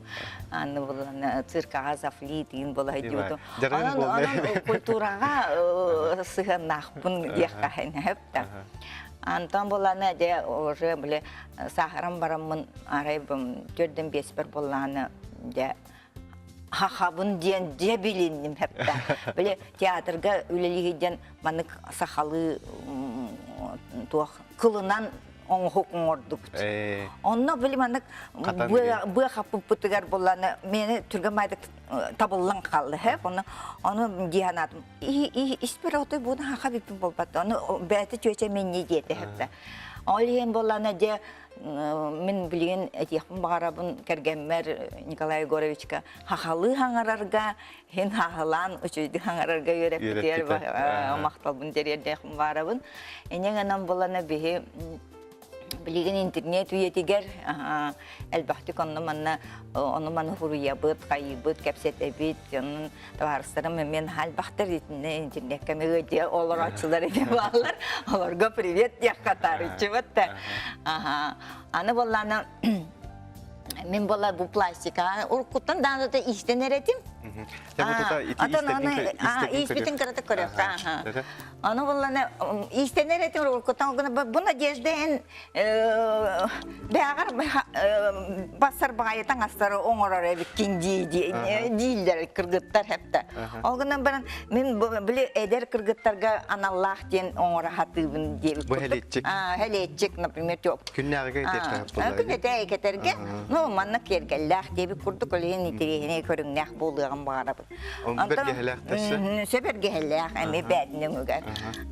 аны булан циркаҕа зафлит иин була сылдьыбытым онон онон культураҕа сыһыаннаахпын диэххэ сөп Антон буланы дьэ уже били саахаран бараммын арай төрдөн биэспэр буллааны дьэ хахабын диэн дьэ билинним хэптэ. Били театрга үлэлиһи диэн маннык сахалыы туох кылынан оҥоһук оҥордубут. Онно били маннык быа хаппыппытыгар булланы мени түргэн майдык табыллан хаалла хэп. Ону ону дии санаатым. Испэр отой буну хаха биппин болбат. Ону бэйэтэ чүөчэ минни диэтэ хэптэ. Ол иһин болланы дьэ мин билигин этиэхпин баҕарабын кэргэммэр Николай Егоровичка хахалыы хаҥарарга иһин хаһылаан үчүгэйдик хаҥарарга үөрэппитигэр махталбын тириэрдиэхпин баҕарабын инньэ гынан булана биһи билигин интернет үйэтигэр элбэхтик онно-манна ону-маны суруйабыт, хайыыбыт, кэпсэтэбит, онон табаарыстарым эмиэ наһаа элбэхтэр итиннэ интернеккэ эмиэ олорооччулар эмиэ бааллар. Олорго привет диэххэ таарыччыбыт да. Аны буоллаана мин буолла бу пластика уруккуттан даҕаны да иистэн эретим. Атын аны ииспитин кырата көрүөххэ. Аны буоллана иистэнэр этим уруккуттан бу Надежда эн бэҕэр бассар баҕайы таҥастары оҥорор эбиккин дии дииллэр кыргыттар хэптэ. Ол гынан баран мин били эдэр кыргыттарга аналлаах диэн оҥоро сатыыбын диэбит Бу хэлиэтчик. Хэлиэтчик, например, Күннээҕигэ Күннэтэ кэтэргэ, ну манна киэргэллээх диэбит курдук ол иһин интэриэһинэй көрүҥнээх буолуоҕун баҕарабын. Бэргэһэлээх тахса. Сөбэргэһэлээх эмиэ бээтинэ өҥүгэр.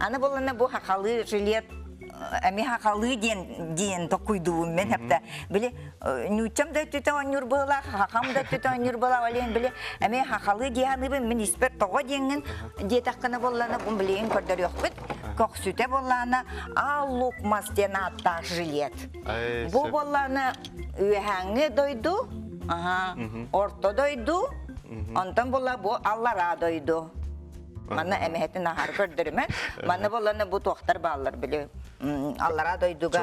Аны булана бу хахалыы жилет эми хахалыы диэн диэн токуйдуубун мен хапта били ньууччам да өттүтэ оонньуур быһылаах хахам да өттүтэ оонньуур быһылаах олен били эми хахалыы диэханыыбын мин испэр тоҕо диэҥҥин диэтэххинэ буоллана бу билигин көрдөрүөхпүт көхсүтэ буоллаана аал лук мас диэн ааттаах жилет бу буоллаана үөһээҥҥи дойду орто дойду онтон буолла бу аллараа дойду Манна эмэһэтин аһар көрдөрүмэн. Манна буоллана бу туохтар бааллар били аллараа дойдуга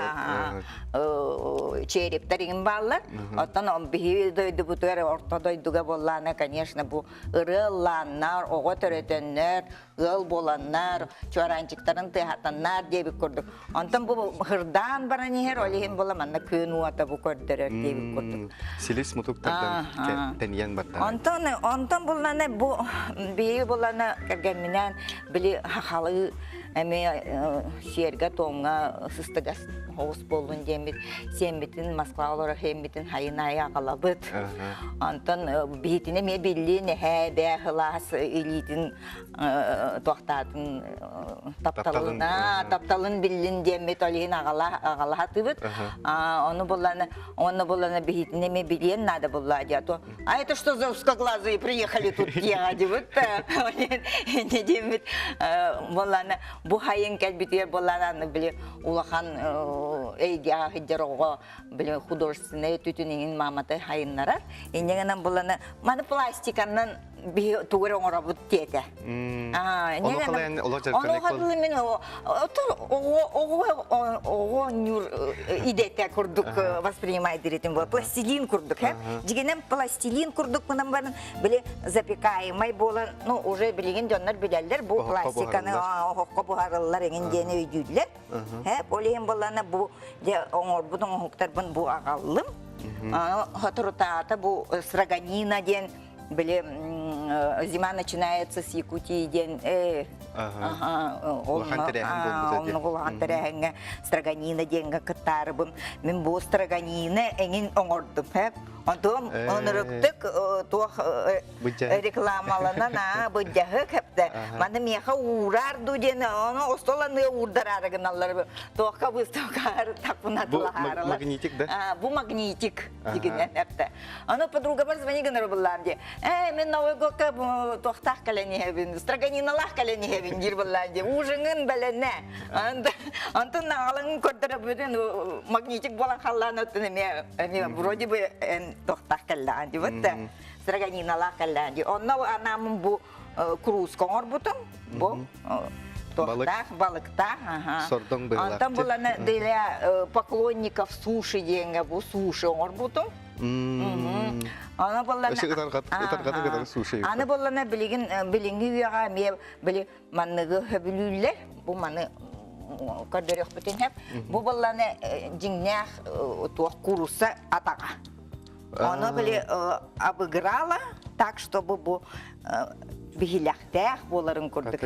черептер иҥин бааллар. Оттон биһи дойдубутугар орто дойдуга буоллаана, конечно, бу ырыаллааннар, оҕо төрөтөннөр, ыал буоланнар, чуораанчыктарын тыаһатаннар диэбит курдук. Онтон бу хырдаан баран иһэр, ол иһин була манна күн уота бу көрдөрөр диэбит курдук. Силис мутуктардан тэнийэн барда. Онтон онтон буллана бу биһиги буллана кэргэмминээн били хахалы. Эми сиэргэ-туомҥа сыстыгас оҕус буоллун диэммит сиэммитин Москва олорор сиэммитин хайын аайы аҕалабыт. Онтон биһитин эмиэ биллин эһээ бээ сылаас илиитин туохтаатын тапталын тапталын биллин диэммит ол иһин аҕала аҕалаһатыбыт. Ону булланы онно булланы биһитин эмиэ билиэн наада булла дии. А то А это что за узкоглазые приехали тут диэҕэ Не диэммит буоллаана бу хайын кэлбитигэр буоллаана аны били улахан эйгэҕэ сылдьар оҕо били художественнай өттүтүн иҥин маамата хайыннарар. Инньэ гынан буоллаана маны пластиканнан биһи тугу эрэ оҥоробут диэтэ. Ону халын мин оҕо оонньуур идэтэ курдук воспринимает этим пластилин курдук дьигинэн пластилин курдук гынан баран били запекаемый буолан ну уже билигин дьоннор билэллэр бу пластиканы оһоххо буһарыллар эҥин диэн өйдүүллэр ол иһин буоллаана бу оҥорбут оҥоһуктарбын бу аҕаллым соторутаата бу строганина диэн били зима начинается с Якутии диэн улахан тэрээһин буолбута оннук улахан тэрээһиҥҥэ строганина диэҥҥэ кыттаарыбын мин бу строганина эҥин оҥордум онтум онуруктук туох рекламаланан аа быдьаһык хэптэ маны миэхэ уураар дуу диэн ону остуол анныга уурдараары гыналлар туохха выставкаҕар таппына Бу магнитик да бу магнитик дигинэн эптэ Аны подругабар звони гынар буллаам дии. Ээ, мен Новый годка туохтаах кэлэн иһэбин, строганиналаах кэлэн иһэбин диир буллаам дии. Ужиҥын бэлэнэ. Антон наҕалаҥын көрдөрөбүтүн магнитик буолан халлаан оттон эмиэ эмиэ вроде бы эн туохтаах кэллэҕин дии. Вот строганиналаах кэллэҕин дии. Онно анаамын бу курууска оҥорбутум. Бу туохтаах, балыктаах. Сордоҥ быһыылаах. Онтон буланы для поклонников суши диэҥҥэ бу суши оҥорбутум. Аны буоллана Өссө ытарҕата кытары суши. Аны буоллана билигин билиҥҥи үйэҕэ эмиэ били манныгы хөбүлүүллэр. Бу маны көрдөрүөхпүтүн сөп. Бу буоллана дьиҥнээх туох куурусса атаҕа. Ону били обыграла так, чтобы бу биһилэхтээх буоларын курдук,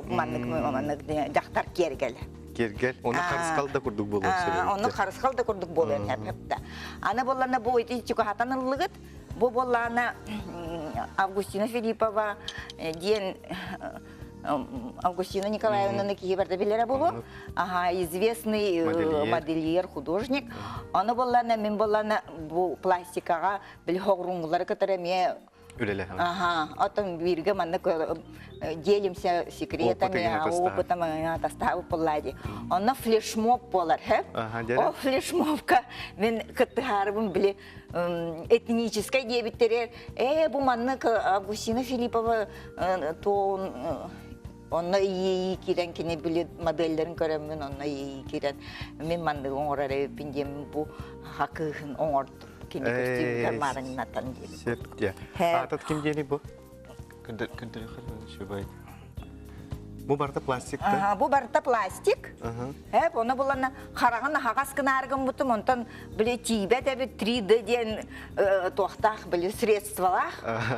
маннык маннык дьахтар киэргэлэ. Киэргэл, ону харысхал да курдук буолуон сөп. Ону харысхал да курдук буолуон сөп. Аны буоллана бу ити чугаһатан ыллыгыт. Бу буоллаана Августина Филиппова диэн Августина Николаевнаны киһи барда билэрэ буолуо. Аха, известный модельер, художник. Аны буоллана мин буоллана бу пластикаҕа били хоҕуруҥгулары кытары эмиэ үлэлэһэн. Аха, оттон бииргэ маннык делимся секретами, опытом тастаабыт буоллаа дии. Онно флешмоб буолар, хэ? Ол флешмобка мин кыттыһаарыбын били этническэй диэбиттэригэр, ээ бу маннык Августина Филиппова туон онно иэйии киирэн кини били моделлэрин көрөммүн онно иэйии киирэн мин манныгы оҥорор эбиппин диэммин бу хакыыһын оҥордум кини көстүүмүгэр маарыҥнатан диэбит. Сөп диэ. Аатат ким диэний бу? Көрдөрү Бу барыта пластик да? Бу барыта пластик. Э, оны булана хараҕын аһаҕас гынаар гыммытым, онтон били тиийбэт эбит 3D диэн туохтаах били средстволаах.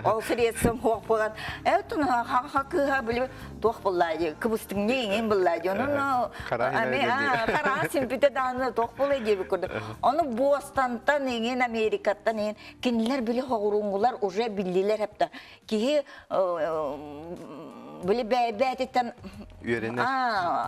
Ол средством хуох буолан, э, тун хаха кыыһа били туох буллаа дии, кыбыстыҥня иҥин буллаа дии. Онон хараҕын симпитэ даҕаны туох буолай диэбит курдук. Ону Бостонтан иҥин, Америкаттан иҥин, кинилэр били хоҕуруҥгулар уже биллилэр эптэ. Киһи били бэйбээтиттэн үөрэнэр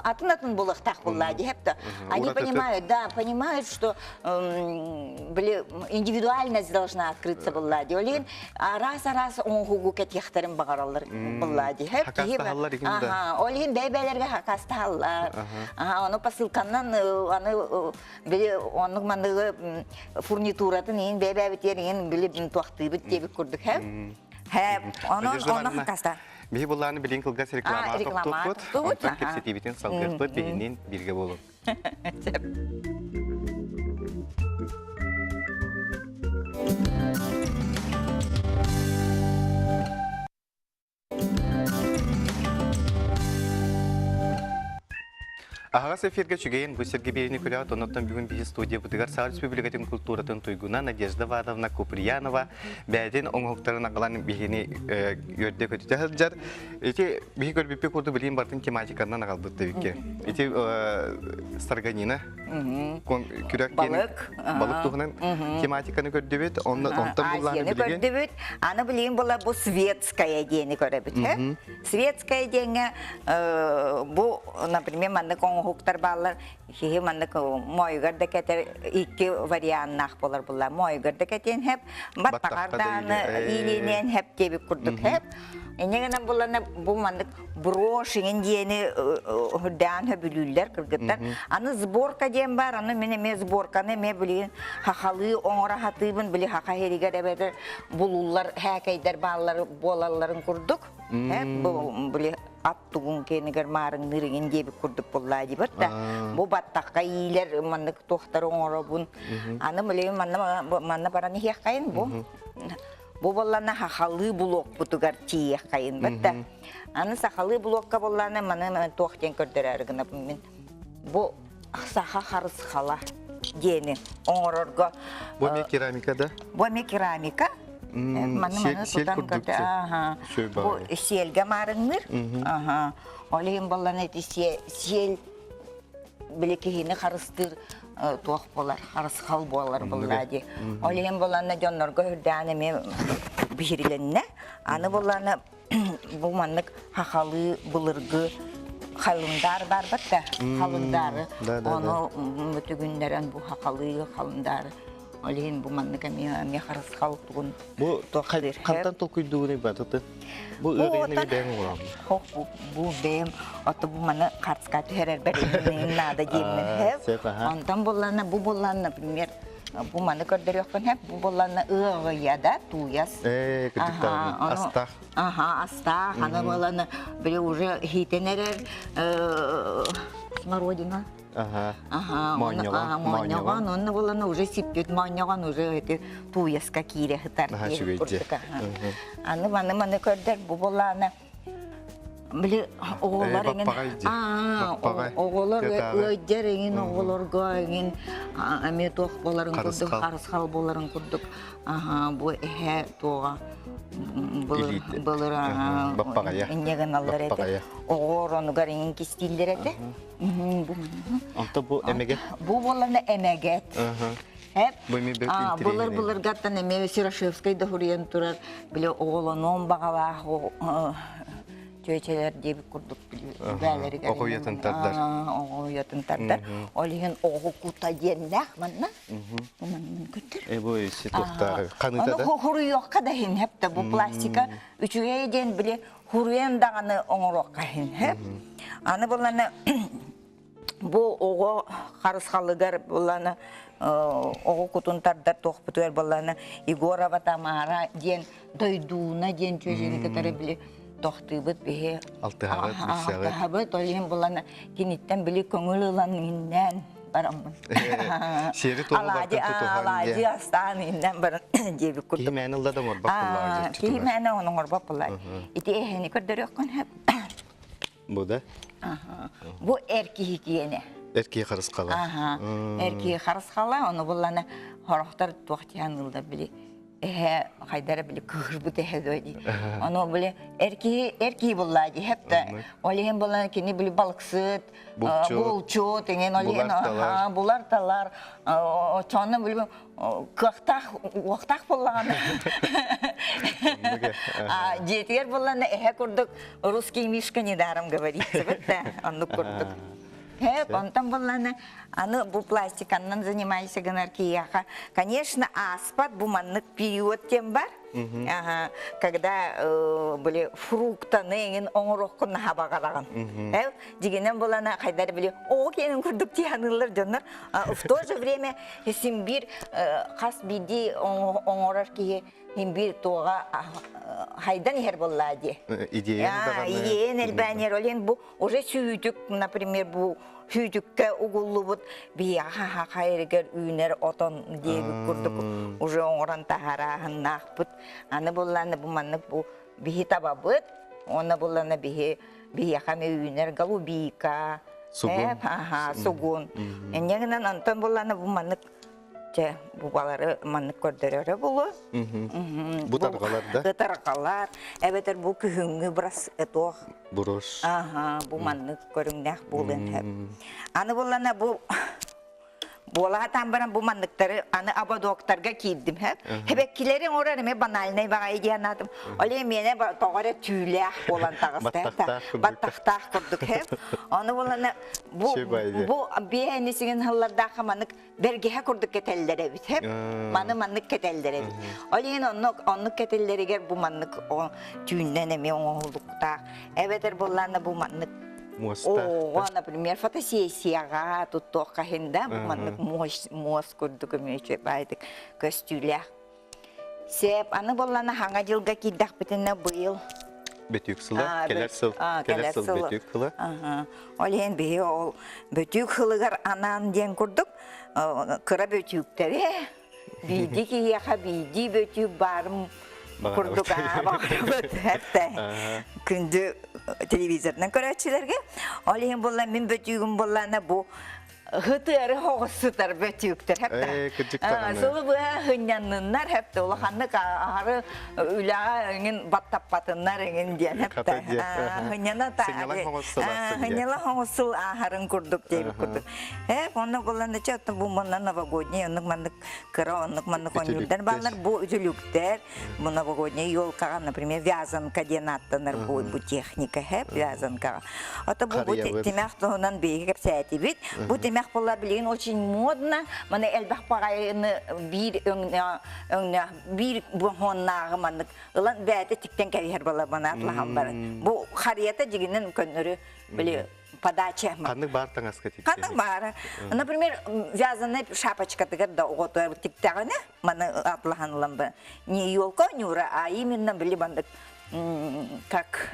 атын атын булуохтаах буллаа диэп они понимают да понимают что били индивидуальность должна открыться буллаа ди олин араас араас оҥоһугу кэтиэхтэрин баҕараллар буллаа ди ага ол иһин бэйбээлэргэ хакастаһаллар ага ону посылканнан аны били оннук манныгы фурнитуратын иһин бэйбээбитигэр иһин били туохтыыбыт диэбит курдук һэ Һэ, онон онно хакаста. Биһи буллааны билин кылгас реклама токтуппут. Онтон кэпсэтиибитин салгыахпыт биһинин бирге болун. Аһаҕас эфиргэ үчүгэйин бу сиргэ биэриини көрөҕүт. Оннуттан бүгүн биһи студиябытыгар Саха Республикатын культуратын туйгуна Надежда Вадовна Куприянова бэйэтин оҥоһуктарын аҕалан биһини үөрдэ көтүтэ сылдьар. Ити биһи көрбүппүт курдук билигин барытын тематиканан аҕалбыт эбикки. Ити Старганина күрэх Балык. Балык туһунан тематиканы көрдүбүт. Онно онтон буллааны Азияны билигин көрдүбүт. Аны билигин була бу светская диэни көрөбүт. Светская диэҥҥэ бу, например, маннык оҥоһуктар бааллар. Киһи маннык моойугар да кэтэр икки варианнаах болар булла. Моойугар да кэтиэн хэп, баттаҕар дааны иилиниэн хэп диэбит курдук хэп. Инньэ гынан буллана бу маннык брошь иҥин диэни үрдээн хөбүлүүллэр кыргыттар. Аны сборка диэн бар, аны мин эмиэ сборканы эмиэ билигин хахалыы оҥоро хатыыбын, били хаха иһигэр эбэтэр булуллар һээкэйдэр бааллар буолалларын курдук. Бу били ат тугун кэнигэр маарыҥныыр иҥин диэбит курдук буллаа дибит да. Бу баттахха иилэр маннык туохтары оҥоробун. Аны билигин манна манна баран иһиэххэйин бу. Бу буоллана сахалыы блокпутугар тиийиэххэйин бытта. Аны сахалыы блокка буоллана маны туох диэн көрдөрөөрү гынабын мин. Бу саха харысхала диэни оҥорорго. Бу эмиэ керамика да? Бу эмиэ керамика. Маны маны тутан көрдө. Бу сиэлгэ маарыҥныыр. Аха. Ол иһин буоллана ити сиэл били киһини харыстыыр туох буолар, харысхал буолар буллаа дии. Ол иһин буланна дьоннорго үрдээн эмиэ биһирилэннэ. Аны буллана бу маннык хахалыы былыргы халындаар барбат да халындаары ону бүтүгүннэрэн бу хахалыы халындаары ол иһин бу маннык эмиэ эмиэ харысхал тугун Бу хантан толкуйдуугунуй батыты? Бу ыарыйаны бэйэм оҥороммун. Хох бу бэйэм ото бу маны хартыска түһэрэрбэр наада диэммин хэп. Онтон буллана бу буллан например бу маны көрдөрүөхпүн хэп бу буллана ыаҕыйа да тууйас. Ээ кырдьыктаах астаах. Аха астаах аны буоланы били уже хиитэн эрэр смородина. Аха. Аха, Моонньоҕон, моонньоҕон, онно булан уже сиппит моонньоҕон уже эти тууяска киирэ сытар Наһаа диэн үчүгэй дьиэ. курдук. Аха. Аны маны маны көрдөр бу булаана били оҕолор эҥин баппаҕай дьиэ. аа Баппаҕай. оҕолор Тыатааҕы. ыалдьар эҥин оҕолорго эҥин эмиэ туох буоларын курдук Харысхал. харысхал буоларын курдук аха бу эһэ туоҕа былыр Илиитэ. былыр Баппаҕайа. инньэ гыналлар этэ Баппаҕайа. оҕо оронугар эҥин кистииллэр этэ Онто бу эмэгэт? Бу буоллана эмэгэт. Эп Бу эми бэрт былыр былыргаттан эмиэ Сирошевскай да турар били оҕолонуон баҕалаах чүөчэлэр диэбит курдук бээлэригэр Оҕо уйатын тардар. Оҕо уйатын тардар. Ол иһин оҕо кута диэннээх манна. Манна көтөр. Э бу isi туохтааҕы ханыта да? Аны хуруйуохха да иһин хепте бу пластика үчүгэй диэн били хуруйан даҕаны оҥоруохха иһин хэп. Аны буллана бу оҕо харысхалыгар буллана оҕо кутун тардар туохпутугар буллана Егорова Тамара диэн дойдууна диэн чүөжэни кытары били тохтуубут биһи Алтыһаҕыт, билсэҕит. алтыһабыт ол иһин буллана киниттэн били көҥүл ылан иннээн бараммын. Сиэри туому бартын тутуһан Алаадьы астаан иннэн баран диэбит курдук. Киһи мээнэ ылла да оҥорбот буоллаҕа Киһи мээнэ оҥорбот буоллаҕа. Ити эһэни көрдөрүөххүн сөп. Бу да? Бу эр киһи киэнэ. Эр киһи харысхала. Эр киһи харысхала, ону буллана хорохтор туох диэн ылда били эһэ хайдара били кыһырбыт эһэ дуо дии. Ону били эр киһи эр киһи буллаа дии хэп да. Ол иһин буллана кини били балыксыт, булчут, иҥин ол иһин булар талар. Очону били кыахтаах уохтаах буоллаҕына дьиэтигэр буоллаҕына эһэ курдук русский мишка недаром говорится да оннук курдук. Хэп, онтон булланы аны бу пластиканнан занимайся гынар киһиэхэ, конечно, ааспат бу маннык период тем бар. Ага, когда были фруктаны эҥин оҥоруоххун наһаа баҕараҕын. Эл, дьигинэн булана хайдар били оо киэнин курдук тиһаныллар дьоннор. В то же время син биир хас биирдии оҥорор киһи син биир туоҕа хайдан иһэр буоллаа дии. Идеян даҕаны. Идеян элбээн иһэр. Ол бу уже сүүтүк, например, бу сүүтүккэ угуллубут биһиэхэ хайырыгар үүнэр отон диэбит курдук уже оҥорон таһарааһыннаахпыт. Аны булланы бу маннык бу биһи табабыт, уонна булланы биһи биһиэхэ үүнэр голубика. Сугун. Аха, сугун. Инньэ гынан онтон буллана бу маннык чэ бубалары маннык көрдөрөрө булу. Бу тарҕалар да? Ытарҕалар, эбэтэр бу күһүҥҥү брас туох. Брош. Аха, бу маннык көрүҥнээх буолуон сөп. Аны буллана бу Буола сатаан баран бу манныктары аны ободоктарга киирдим һэ. Хэбэккилэри оҥорор эмэ банальнай баҕайы диэн аатым. Ол эмиэнэ тоҕо эрэ түүлээх буолан таҕыста. Баттахтаах курдук һэ. Ону булана бу бу биэһэни сигин хыллардаахха маннык бэргэһэ курдук кэтэллэр эбит һэ. Маны маннык кэтэллэр эбит. Ол иһин оннук оннук кэтэллэригэр бу маннык түүннэн эмиэ оҥоһулуктаах. Эбэтэр буоллаана бу маннык Муостаах. Оҕо, например, фотосессияҕа туттуохха иһин да, бу маннык муос, муос курдук өмүөчү баайдык көстүүлээх. Сеп, аны буоллана хаҥа дьылга киирдэхпитинэ быйыл Бөтүүк сыла, кэлэр сыл, кэлэр сыл бөтүүк сыла. Ол иһин биһи ол бөтүүк сылыгар анаан диэн курдук кыра бөтүүктэри биирдии киһиэхэ биирдии бөтүүк баарым курдук баҕарабыт эттэ күндү телевизорынан көрөөччүлэргэ ол иһин буолла мин бөтүүгүм буоллаана бу хытыары хоҕус сытар бөтүүктэр хэптэ сылы быһа хынньанныннар хэптэ улаханнык аһары үлэҕэ эҥин баттаппатыннар эҥин диэн хэптэ хынньана хынньала хоҕус сыл ааһарын курдук диэбит курдук Э, онно буллан чэ бу манна новогодний оннук маннык кыра оннук маннык оонньуурдар бааллар. Бу үтүлүктэр, бу новогодний елкаҕа, например, вязанка диэн ааттанар бу, бу техника, хэп, вязанкаҕа. Ото бу, бу тимэх туһунан биһиги кэпсээтибит. Бу тимэх була билигин очень модно. Маны элбэх баҕайыны биир өҥнөөх, биир буһуоннааҕы маннык ылан бэйэтэ тиктэн кэбиһэр була маны атлаһан баран. Бу харыйата дьигинэн көннөрү били подача. Ханнык баар таҥаска тиктэҕин? Ханнык баара. Например, вязаная шапочкатыгар да оҕото тиктэҕинэ, маны атлаһан ылан не елка нюра, а именно били бандык как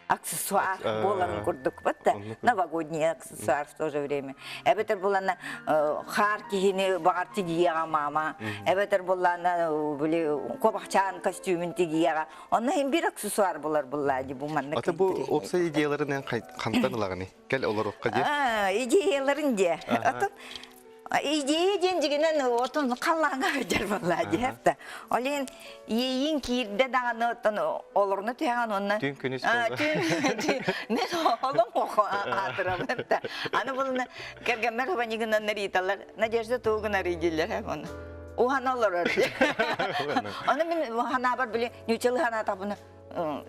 аксессуар буоларын курдук вот да новогодний аксессуар в то же время эбэтэр булана хаар киһини баҕар тигиэҕэ мама эбэтэр буллана били кобахчаан костюмун тигиэҕэ Онно иһин бир аксессуар булар буллаа ди бу маннык. Ата бу опсай идеяларын хантан ылаҕыный? Кэл олоруохха диэ. Идеяларын диэ. Отон идея диэн дьигинэн отон халлааҥа сылдьар буоллаа дии хапта. Ол иһин иэйиин киирдэ даҕаны оттон олоруна түһэҕин уонна Түн күнүс түн мен олом аатырабын да. Аны булна кэргэммэр хабаньыгынан ыйыталлар Надежда тугун арый дииллэр оны. Уһана олорор. Аны мин ханаабар били ньучалы ханаатахпына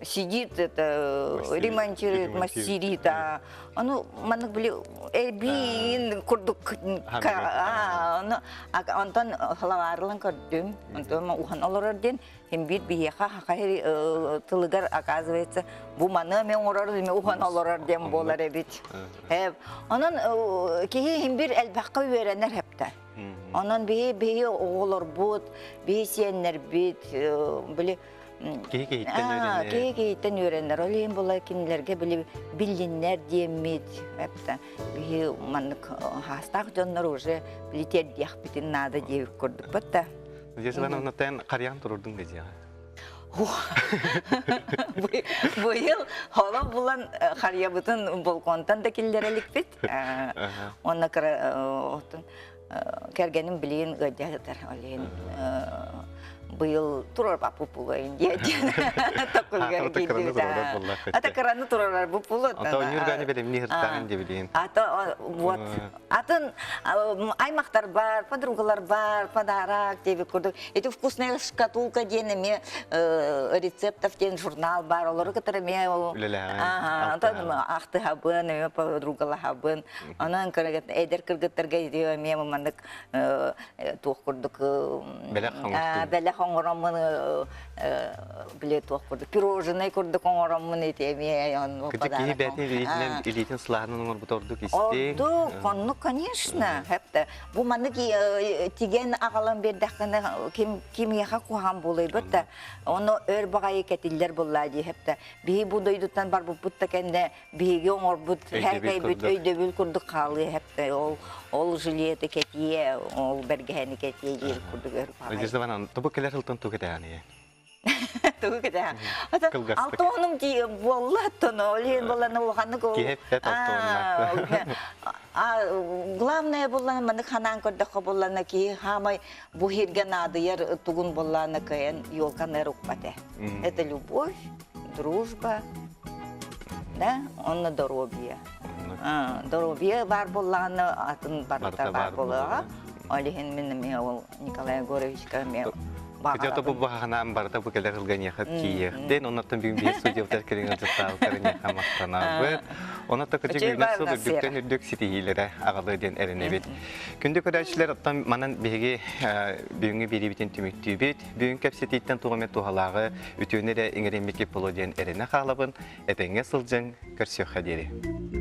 сидит это ремонтирует, мастерит, а ону маннык били эбиин курдук ону онтон халаваарылан көрдүм онтон уһан олорор диэн Хим биир биһиэхэ хаха тылыгар оказывается бу маны эме оҥорор эме уһан олорор диэн буолар эбит. Онон киһи хим бир элбэххэ үөрэнэр хэптэ. Онон биһи биһи оҕолорбут, биһи сиэннэрбит били Киһи киһиттэн үөрэнэр. Киһи киһиттэн үөрэнэр. Ол иһин була кинилэргэ били биллиннэр диэммит. Эптэ биһи маннык хаастаах дьоннор уже били тиэрдиэхпитин наада диэбит курдукпут да. Надежда Ивановна, тэн харыйаҕын турурдуҥ да дьиэҕэ? Быйыл холон булан харыйабытын балконтан да киллэрэ иликпит. Уонна кыра кэргэним билигин ыалдьа сытар. Ол иһин быйыл турарбаппыт буолуо диэн токкулгар киирдибит. Ата кыраны турарар бу пулу. Ата ойнуургааны бэлэмни хыртаан дебилиин. Ата вот Атын аймахтар бар, подругалар бар, подарок диэбит курдук. Ити вкусная шкатулка диэн эмиэ рецептов диэн журнал бар. Олору кытары эмиэ ол онтон ахтыһабын, эмиэ подругалаһабын. Онон эдэр кыргыттарга ити эмиэ маннык туох курдук бэлэх оҥороммун били туох курдук пироженай курдук оҥороммун ити эмиэ онно Кырдьык киһи бэйэтин илиитинэн илиитин сылааһынан оҥорбута ордук истиҥ. Ордук, оннук, конечно. Хэптэ. Бу маннык тиген аҕалан биэрдэххинэ ким кимиэхэ куһаҕан буолуйбут да ону өр баҕайы кэтиллэр буоллаа дии хэптэ. Биһи бу дойдуттан барбыппыт да кэннэ биһиги оҥорбут һээкэйбит өйдөбүл курдук хаалыа хэптэ. Ол ол жилеты кэтиэ, ол бэргэһэни кэтиэ диир курдук өр баҕайы. Надежда Ивановна, тобу кэлэр сылтан тугу кэтэҕиний? Тугу кэтэһэ. Ата Кылгастык. алтонум ди буолла тоно олин боллана улаханнык ол. Киһи эппэт алтонна. А главное буллана манык ханаан көрдөххө буллана киһи хаамай бу хирге наадыйар тугун буллана кыйан елканы укпате. Это любовь, дружба, да, онно доробия. Доробия бар буллаҕына атын барыта бар буолуоҕа. Ол иһин мин эмиэ ол Николай Егоровичка эмиэ Где-то бу баһанаан барыта бу кэлэр сылга тиийиэхтин, оннортон бүгүн биир студиябытар кэлин ылдьыттаабыттар эниэхэ махтанабыт. Онон кырдьык үүнэр сыл үрдүктэн үрдүк ситиһиилэрэ аҕалыа диэн эрэнэбит. Күндү көрөөччүлэр, оттон манан биһиги бүгүҥҥү биэриибитин түмүктүүбүт. Бүгүн кэпсэтииттэн туох эмэ туһалааҕы үтүөнү эрэ иҥэриммит боло диэн эрэнэ хаалабын. Этэҥҥэ сылдьыҥ, көрсүөххэ диэри.